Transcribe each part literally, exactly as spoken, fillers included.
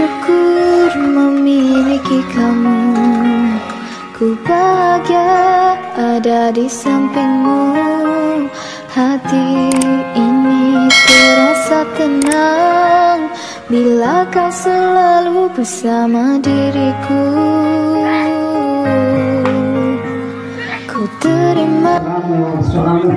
Syukur memiliki kamu, ku bahagia ada di sampingmu. Hati ini terasa tenang bila kau selalu bersama diriku. Ku terima. Salamu, salamu,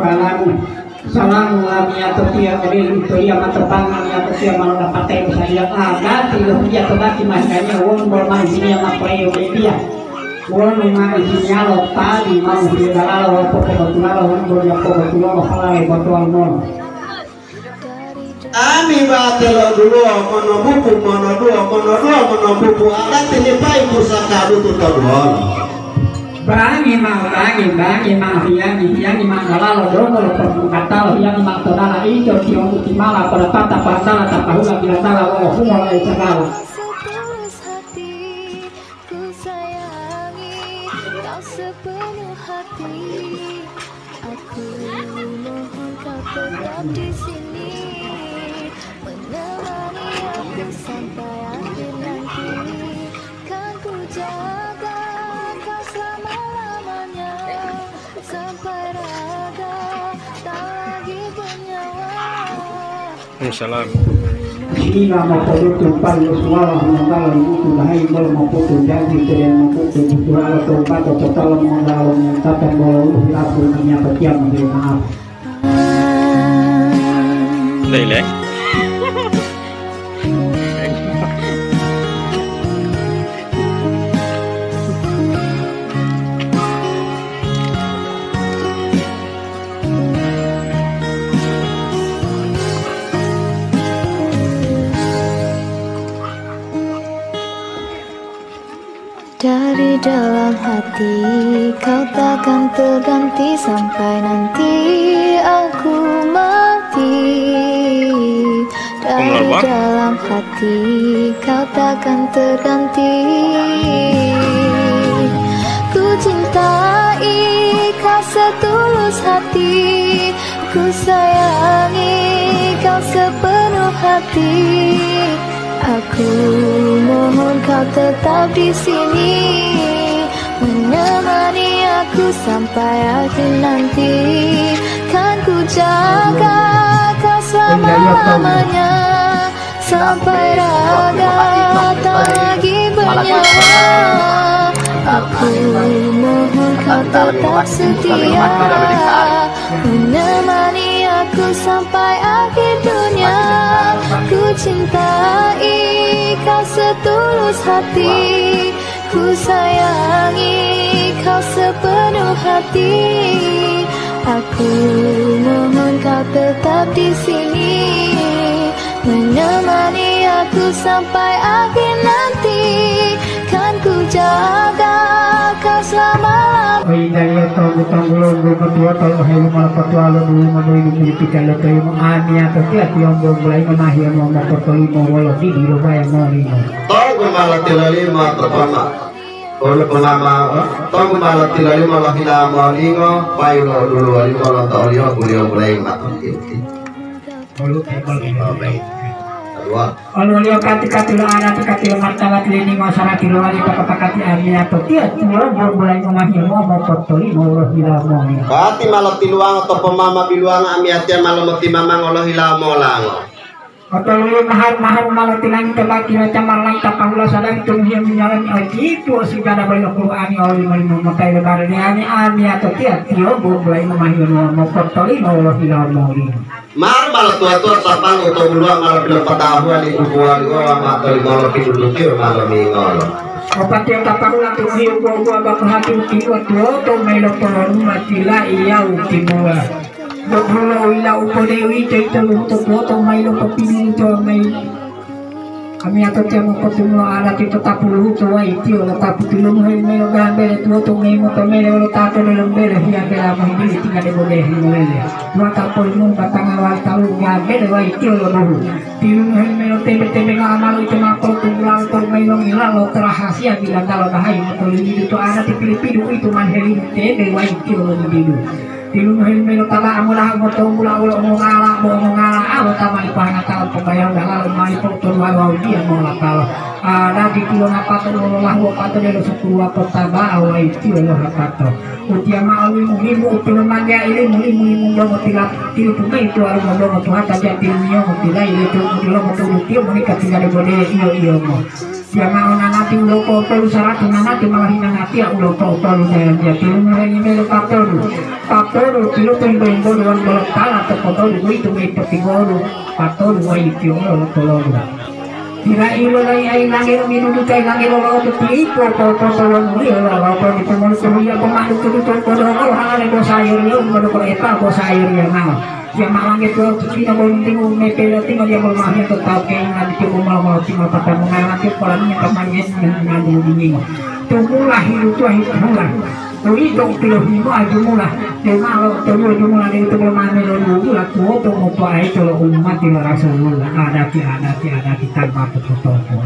salamu. Salamu amiyatotiya ode lutoliya matobango amiyatotiya ma lodapata'e usaliya adati lo huja to bati mahikaliya wonu bolo ma isiniya ma po'eyo mediya. Wonu ma isiniyalo tali ma muhiyo dalalo wawu popobotulalo wonu bolo yapobotulolo halale botuwalu molo. Ami batelo duluwo monobubu monoduwo monoduwo monobubu adati lipayi pusaka dutu to duwolo. Bangi ma'o, bangi, bangi ma'o, hiyangi, hiyangi ma'o dalalo donggo lo pongkatalo, hiyangi ma'o to dala ito, tiyohu timala, podapata, pantala, tapahula, bilantala, wawu humola, sagala. Setulus hati, ku sayangi kau sepenuh hati. Aku mohon kau tetap di sini, menemani aku sampai akhir nanti. Kan ku jaga kau selama-lamanya, sampai raga tak lagi bernyawa. Salam. Sila mopodutu palu suwala humontalo limutu lahayi bolo moputu janji tede moputu butuwalo tompato totolo mongondalo mongtata bolo luhu lapu namiyato tiyamu de maaf. Lele. Dari dalam hati kau takkan terganti sampai nanti aku mati. Dari dalam hati kau takkan terganti. Ku cintai kau setulus hati, ku sayangi kau sepenuh hati. Aku mohon kau tetap di sini, menemani aku sampai akhir nanti. Kan ku jaga kau selama-lamanya, sampai raga tak lagi bernyawa. Aku mohon kau tetap setia, menemani aku sampai akhir dunia. Ku cintai kau setulus hati, ku sayangi kau sepenuh hati. Aku mohon kau tetap di sini, menemani aku sampai akhir nanti. Kan ku jaga kau selama-lamanya. Ointaliyo tonggu-tonggulo donggo tuwoto lo helu molopotuwa lo dulimo doyi dukili pita lo toyimo amiyatotiya tiyombu mulai ngomahiya mo mopotolimo wolo didi lo baya molimo. Tonggu ma lotilolimo to poma. Wolo pongama, tonggu ma lotilolimo lohila molingo, payu lo duluwolimo lonto oliyo buliyo mulai matotiuti. Oluliyo kati-kati lo adati, kati lo martabat, lilingo sarati lowali pakapakati amiyatotiya tuwombo bulayi ngomahiya mo mopotolimo wolo hilawo molango. Pati ma lotiluwango to pomama biluwango amiyatiya ma lomotimamango lo hilawo molango. Otoluliyo maharu-maharu ma lotilangi to baki lo camarlanta pahula sadari tomihiya minyalani ojitu o sujada boyilo Qur'ani wawu limo-limo motayi lo bareliani amiyatotiya tuwombo bulayi ngomahiya mo mopotolimo wolo hilawo molango. Maru ma lotuwa-tuwa tapango to buluwa ma lopilopatahuwa li bubuwaliyo wawu ma tolimolo pidulutiyo ma lomingolo. Opatiyo tapahula tuhiyo buwa-buwa bakuhati utiwa tuwoto mayi lo polonu ma tilaiyawu timuwa. Bobulo u yila u pode'uwito yito lohuto tuwoto mayi lo popidulutiyo mayi. Amiyatotiya mopotumulo adati to tapu luhuto wayi tiyo lo tapu tilumuhe mayi lo gambele tuwoto mayi motomele wolo ta to delomo bele hiyambela mohidili tingga debo dehe molele. Tuwata polimunu batanga wawu talu gambele wayi tiyo lo duhu. Tilumuhe mayi lo tembe-tembe nga'amalo ito ma potumulalo to mayi lo ngilalo to rahasiya bilantalo dahayi motolilidu to adati pilipidu uwito ma helimu tembe wayi tiyo lo didu. Ilmu-ilmu lo tala amulaha motomula ulo mongala bo mongala alo tamani pahana taun pembayaran halal mali potonuwa wawu dia mola talo. Adati tilo napato lo lahu pato delo sukuwa potaba awai tilo lo hapato. Utia ma'o limu-limu u pilomandeya ilimu limu-limu domo tila tilu pumai tuwalu modomo tuhata jati liyo motilai leto motilomo tudu tiyo monika tingade bodeye iyo-iyomo. Tiama'o nanati ulo po'otolu saratu nanati malahi nanatiya ulo po'otolu dayantiya tilungohengi mele patolu. Patolu tilutu himbo-himbolu wonu bolo tala to potolu boyito ma ipotigolu patolu wayi tiyo olo lo tololu. Dila ilo lai ai lange lo minuduta i lange lo lo'oto ti ipo po'opoto wonu liyo lo lo'oto dipo monu to huya pomadu to duto podoholo halale bosayoriyo u modoko epa bosayoriyo mao. Jama'ange tuwawu tutino bo nuntingu mepelo timo diya molomahiya to tawu keyinga ditu umolo-molo timo patamu ngalati polamiya pamaliyan ngandu wumingo. Tumula hilutuwa hituhula. Uwito u pilohimoa jumula. Demalo toluwo jumula deuto bolomame lo dudula tuwoto mopoaito lo umati lo Rasulullah. Adati, adati, adati tanpa popotopo.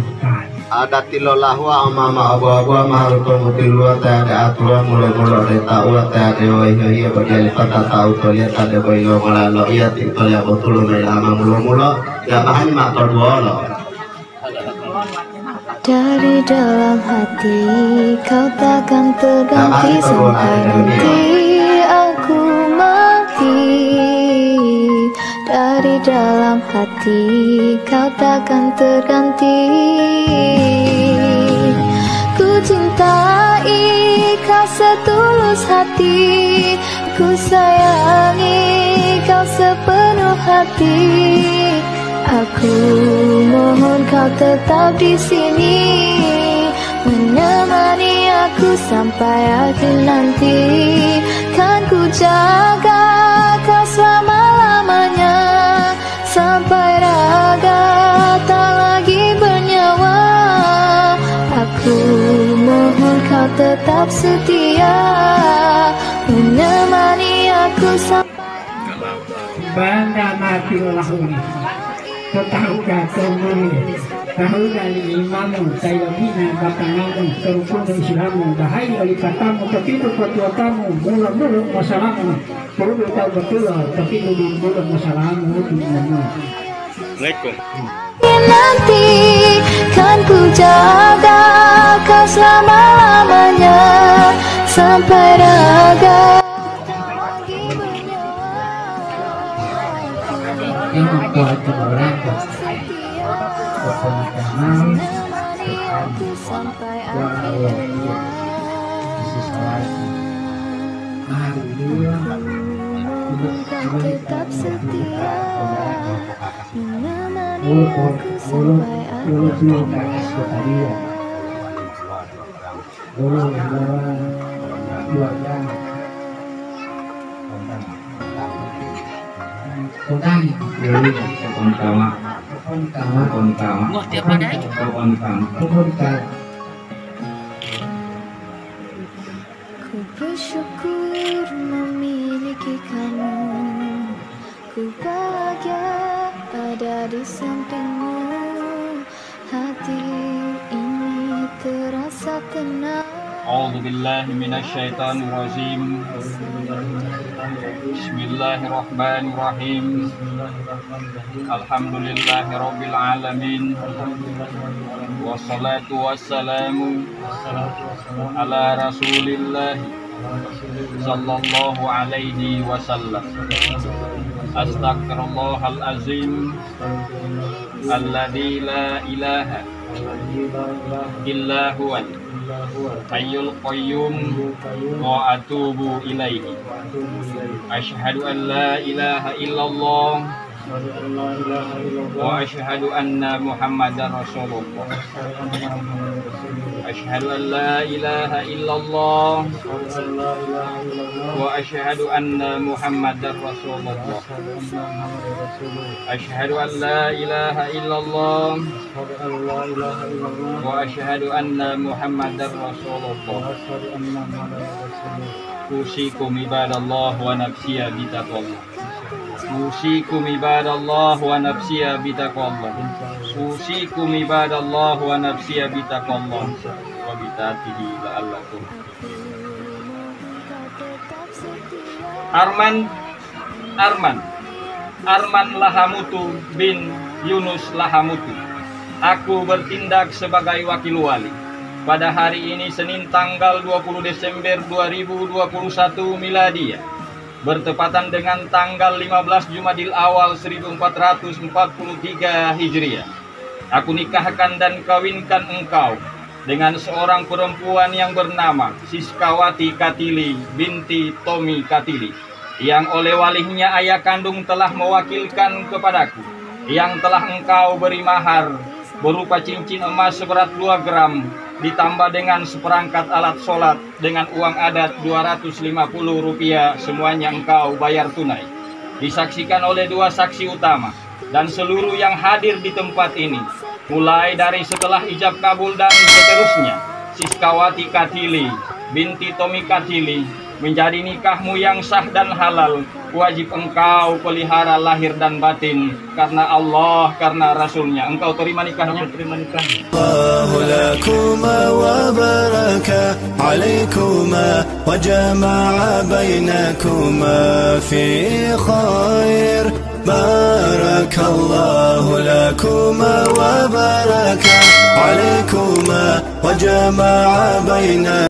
Adati lo lahuwa omama obo-obuwa ma haluto mutiluwa ta ode atuwa mulo-mulo ode tauwa ta ode wohiyo-hiyo bodiya lipata tau toliya ta debo yilongola loiya ti toliya botulu mailama mulo-mulo, jamahani ma toduwolo. Dari dalam hati kau takkan terganti sampai nanti aku mati. Dari dalam hati kau takkan terganti. Ku cintai kau setulus hati, ku sayangi kau sepenuh hati. Aku mohon kau tetap di sini, menemani aku sampai akhir nanti. Kan ku jaga kau selama-lamanya, sampai raga tak lagi bernyawa. Aku mohon kau tetap setia, menemani aku sampai. Bangga mati lo lahuli. To tahuda to muli. Tahuda li imamu, tayo bina batangamu, to rukunu Islamu, bahai oli patamu, to pintu potuwotamu, mulo-mulo mosalamu. Podu tawu botulo, to pintu bimbulo mosalamu, mutu mumu. Assalamualaikum. Nanti kan ku jaga kau selama-lamanya sampai raga. Yang membuat orang bersetia, berpengalaman, berani. Wah, iya, iya. Yesus Kristus. Ah, iya. Tetap setia. Walaupun, walaupun, walaupun Kontang. Kontang. Kontang. Kontang. Kontang. Ku bersyukur memiliki kamu. Ku bahagia ada di sampingmu. Hati ini terasa tenang. A'udzubillahi minasyaitonirrajim. Bismillahirrahmanirrahim. Alhamdulillahirabbil alamin. Wassalatu wassalamu ala Rasulillah sallallahu alaihi wasallam. Astagfirullahalazim. Alladzi la ilaha illa huwal hayyul qayyum wa atubu ilaihi. Asyhadu an la ilaha illallah wa asyhadu anna Muhammadar Rasulullah. Asyhadu an la ilaha illallah wa asyhadu anna Muhammadar Rasulullah. Asyhadu an la ilaha illallah wa asyhadu anna Muhammadar Rasulullah. Usikum ibadallah wa nafsiya bitaqwallah. Usikum ibadallah wa nafsiya bitaqwallah. Usikum ibadallah wa nafsiya bitaqwallah. Wa bita'atihi la'allakum. Arman, Arman, Arman Lahamutu bin Yunus Lahamutu. Aku bertindak sebagai wakil wali. Pada hari ini, Senin, tanggal dua puluh Desember dua ribu dua puluh satu miladiah, bertepatan dengan tanggal lima belas Jumadil Awal seribu empat ratus empat puluh tiga Hijriah, aku nikahkan dan kawinkan engkau dengan seorang perempuan yang bernama Siskawati Katili binti Tomi Katili, yang oleh walihnya ayah kandung telah mewakilkan kepadaku, yang telah engkau beri mahar berupa cincin emas seberat dua gram, ditambah dengan seperangkat alat sholat dengan uang adat dua ratus lima puluh rupiah, semuanya engkau bayar tunai. Disaksikan oleh dua saksi utama dan seluruh yang hadir di tempat ini, mulai dari setelah ijab kabul dan seterusnya, Siskawati Katili binti Tomi Katili, menjadi nikahmu yang sah dan halal. Wajib engkau pelihara lahir dan batin karena Allah, karena Rasulnya. Engkau terima nikahnya? Terima nikahnya. الله لكما وبارك عليكما وجمع بينكما في خير. بارك الله لكما وبارك عليكما وجمع بين